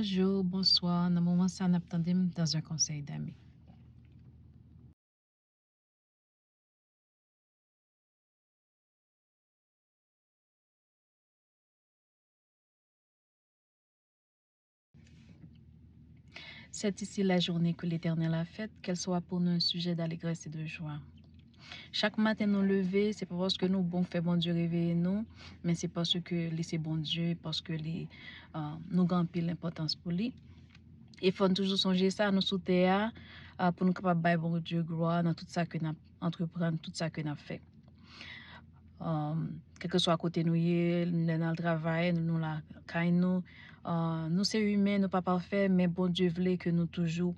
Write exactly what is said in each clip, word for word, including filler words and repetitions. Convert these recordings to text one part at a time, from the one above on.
Bonjou, bonswa. Nan moman sa, n ap tande m dans un conseil d'amis. C'est ici la journée que l'Éternel a faite, qu'elle soit pour nous un sujet d'allégresse et de joie. Chak maten nou leve, se pa paske nou bon fè Bondye reveye nou, men se paske li se Bondye, paske li, euh, nou gen anpil enpòtans pou li. E fò n toujou sonje sa, nou sou tè a, euh, pou nou kapab bay Bondye glwa nan tout sa ke n ap antreprann, tout sa ke n ap fè. Um, kèlkeswa kote nou ye, lè n al travay, nou lakay nou, uh, nou se imen, nou pa pafè, men Bondye vle ke nou toujou,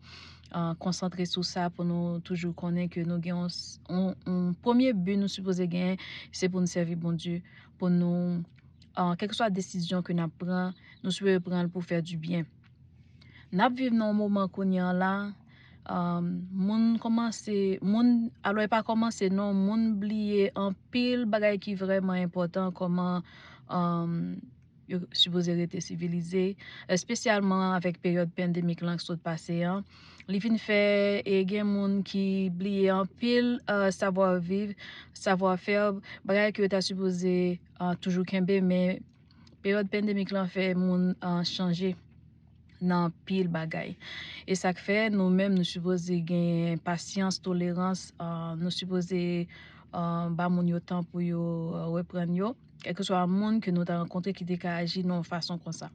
uh, konsantre sou sa pou nou toujou konnen ke nou gen yon, yon, yon premye bi nou sipoze genyen, se pou nou sèvi Bondye, pou nou, uh, kèlkeswa desizyon ke n ap pran, nou sipoze pran l pou fè du byen. N ap viv nan yon moman kounye a la, um, moun kòmanse, moun, alò e pa kòmanse non, moun bliye anpil bagay ki vrèman enpòtan, kòman, um, yo sipoze rete sivilize, espesyalman avèk peryòd pandemik lan k sot pase an. Li vin fè, e gen moun ki bliye anpil, uh, savwa viv, savwa fè, bagay ke yo ta sipoze, uh, toujou kenbe, men peryòd pandemik lan fè moun, uh, chanje nan anpil bagay. E sa k fè nou menm nou sipoze gen pasyans, tolerans, uh, nou sipoze, uh, ba moun yo tan pou yo, uh, reprann yo. Kèlkeswa moun ke nou ta rankontre ki te ka aji nan yon fason konsa.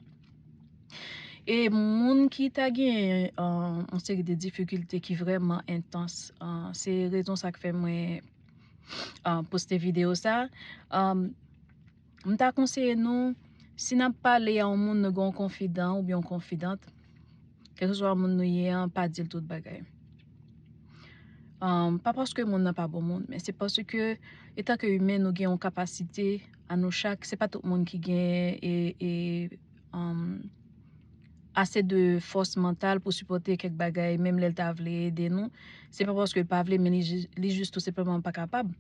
E moun ki ta gen, uh, yon seri de difikilte ki vrèman entans, uh, se rezon sa k fè mwen, uh, poste videyo sa. Um, m ta konseye nou, si n ap pale a yon moun, nou gen yon konfidan oubyen yon konfidant, kèlkeswa moun nou ye an, pa di l tout bagay. Um, pa paske moun nan pa bon moun, men se paske, etanke imen, nou gen yon kapasite a nou chak. Se pa tout moun ki gen, e, e, um, ase de fòs mantal pou sipòte kèk bagay, menm lè l ta vle ede nou. Se pa paske l pa vle, men li, li jis tou senpleman pa kapab.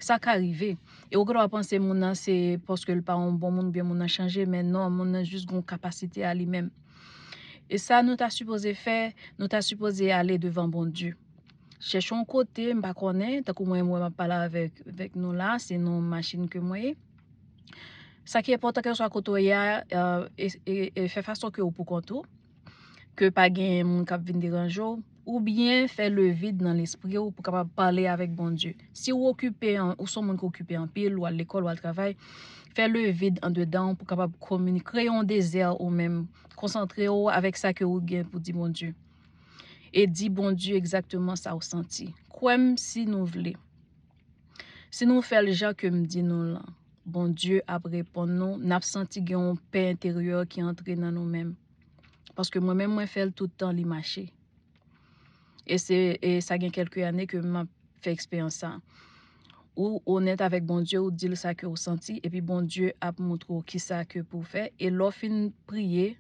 Sa ka rive. E ou gendwa panse moun nan se paske l pa yon bon moun oubyen moun nan chanje, men non, moun nan jis gen yon kapasite a li menm. E sa nou ta sipoze fè, nou ta sipoze ale devan Bondye. Chèche yon kote, m pa konnen, tankou mwen, mwen m ap pale avèk, avèk nou la, se nan yon machin ke mwen ye. Sa ki enpòtan, kèlkeswa kote w ye a, e, e, e fè fason ke w pou kont ou, ke pa gen moun k ap vin deranje w, oubyen fè le vid nan lespri w pou kapab pale avèk Bondye. Si w okipe, an- ou se yon moun ki okipe anpil, ou al lekòl, ou al travay, fè le vid andedan w pou kapab komini-, kreye yon dezè ou menm, konsantre w avèk sa ke ou gen pou di Bondye. E di Bondye egzakteman sa w santi. Kwè m si nou vle. Si nou fè l jan ke m di nou lan, Bondye ap reponn nou, n ap santi gen yon pè enteryè ki antre nan nou menm. Paske mwen menm, mwen fè l tout tan, li mache. E se, e sa gen kèlke ane ke m ap fè eksperyans sa. Ou onèt avèk Bondye, ou di l sa ke ou santi, epi Bondye ap montre w kisa ke pou w fè. E lè w fin priye,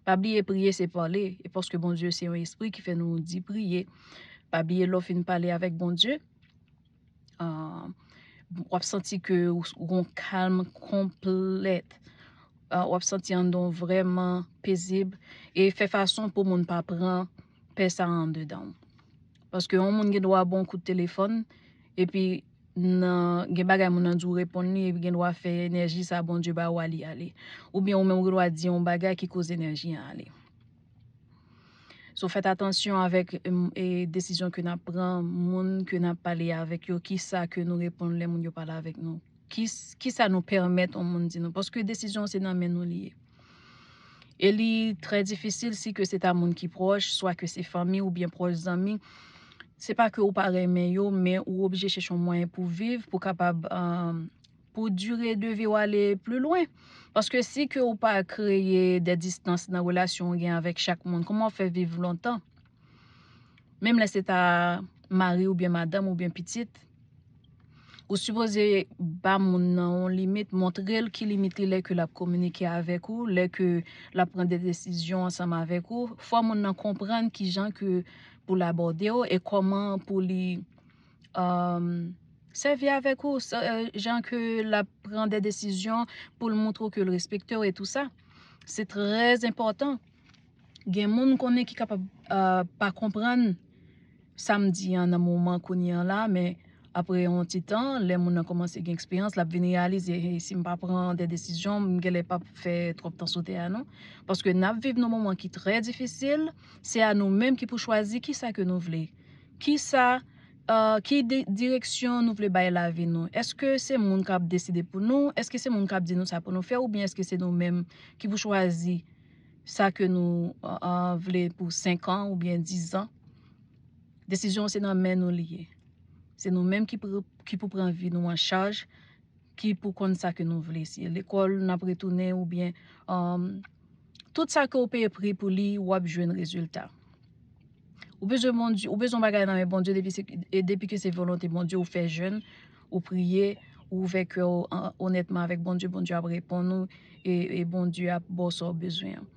pa bliye priye se pale, e paske Bondye se yon espri ki fè nou di priye. Pa bliye lè w fin pale avèk Bondye, ah, w ap santi ke ou, ou gen yon kalm konplèt. Ah, w ap santi anndan w vrèman pezib e fè fason pou moun pa pran pè sa anndedan w. Paske yon moun gen dwa ba w yon kout telefòn, epi nan, gen bagay moun nan di w reponn li, epi gen dwa fè enèji sa Bondye ba w a li ale. Oubyen ou menm ou gen dwa di yon bagay ki koz enèji an ale. So, fèt atansyon avèk, em, e, desizyon ke n ap pran, moun ke n ap pale avèk yo, kisa ke nou reponn lè moun yo pale avèk nou. Kis-, kisa nou pèmèt yon moun di nou? Paske desizyon se nan men nou li ye. E li trè difisil si ke se ta moun ki pwòch, swa ke se fanmi oubyen pwòch zanmi. Se pa ke ou pa renmen yo, men ou oblije chèche yon mwayen pou viv, pou kapab, um, pou dire de vi w ale pli lwen. Paske si ke ou pa kreye de distans nan relasyon w gen avèk chak moun, kòman w fè viv lontan? Menm lè se ta mari oubyen madanm oubyen pitit, ou sipoze ba moun nan yon limit, montre l ki limit li lè ke l ap kominike avèk ou, lè ke l ap pran de desizyon ansanm avèk ou. Fò moun nan konprann kijan ke pou l abòde w e kòman pou li, um, sèvi avèk ou, sa, euh, jan ke l ap pran de desizyon pou l montre w ke l respekte w e tou sa. Se trè enpòtan. Gen moun konnen ki kapab uh, pa konprann sa m di an nan moman kounye an la, men apre yon ti tan, lè moun nan kòmanse gen eksperyans, l ap vin reyalize, hey, si m pa pran de desizyon, m genlè p ap fè twòp tan sou tè a non. Paske n ap viv nan moman ki trè difisil, se a nou menm ki pou chwazi ki sa ke nou vle. Ki sa uh, ki direksyon nou vle bay lavi nou? Èske se moun k ap deside pou nou? Èske se moun k ap di nou sa pou nou fè? Oubyen èske se nou menm ki pou chwazi sa ke nou uh, vle pou senk an oubyen diz an? Desizyon se nan men nou li ye. Se nou menm ki pou, ki pou pran vi nou an chaj, ki pou konn sa ke nou vle. Si lekòl n ap retounen oubyen um, tout sa ke w peye pri pou li, w ap jwenn rezilta. Ou bezwen Bondye, ou bezwen bagay nan men Bondye depi se, e depi ke se volonte Bondye, ou fè jèn, ou priye, ou ouvè kè w onètman avèk Bondye, Bondye ap reponn ou e, e Bondye ap ba w sa w bezwen an.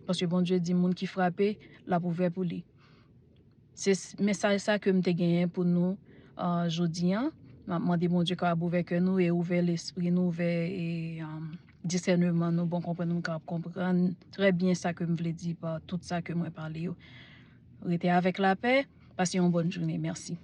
Paske Bondye di moun ki frape, l ap ouvè pou li. Se mesaj sa ke m te genyen pou nou uh, jodi an. M ap mande Bondye kapab ouvè kè nou e ouvè lespri nou, ouvè e, um, disèneman nou, bon konprann nou kapab konprann trè byen sa ke m vle di pa tout sa ke mwen pale yo. Rete avèk lapè, pase yon bòn jounen. Mèsi.